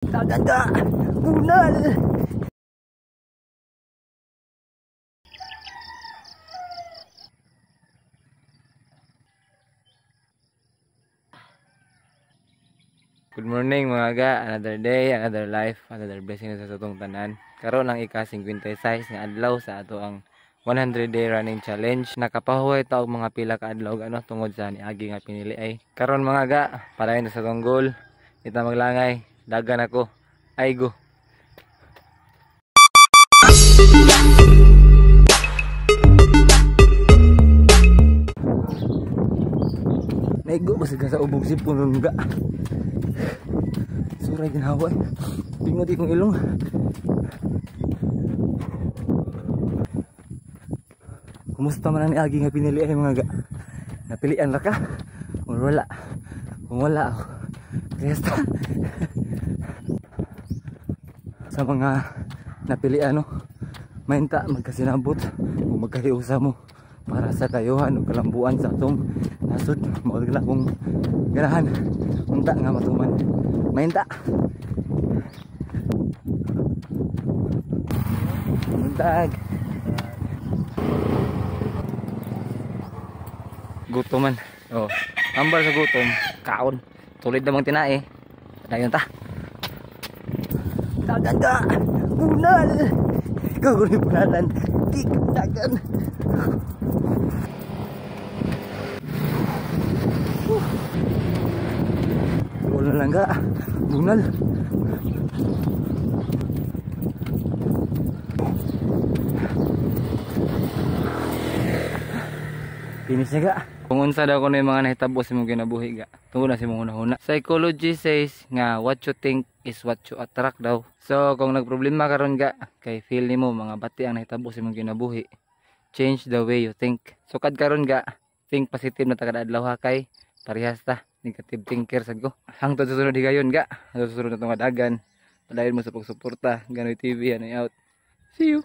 Dagan bunal. Good morning mga ga, another day, another life, another blessing sa atong tanan. Karon ang ika-56 nga adlaw sa ato ang 100 day running challenge. Nakapahuway ta og mga pila ka adlaw ano tungod sa niagi nga pinili ay. Karon mga ga, padayon ta sa atong goal. Kita maglangay, dagan ako. Ay go. Naigo ba sa ubog sipon ron ga? Suray ginawa. Pingot ikong ilong. Kumusta man ang niagi nga pinili ay mga ga? Napilian ra ka? Or wala? Kung wala ako, resta. Sa mga napilian no, mainta magkasinabot o magkahiusa mo para sa kayuhan o kalambuan sa atong nasod. Mao na akong ganahan unta nga matuman. Mainta. Buntag. Gutom man. Oh, ambal sa gutom, kaon. Tulid namang tinae. Dayon ta. Dagan ka. Bunal. Ikaw ko rin bunalan. Di dagan. Wala lang ka. Bunal. Finish na ka. Kung unsa daw kuno yung mga nahitabo sa imong kinabuhi ga, tungod na sa imong hunahuna. Psychology says nga what you think is what you attract daw. So kung nagproblema karon ga, kay feel nimo mga bati ang nahitabo sa imong kinabuhi, change the way you think. So kad karon ga, think positive na ta kada adlaw ha, kay parehas ta negative thinker sad ko. Hangtod sa sunod higayon ga, hangtod sa sunod na tong dagan. Padayon mo sa pagsuporta. Ganoy TV, ano out. See you.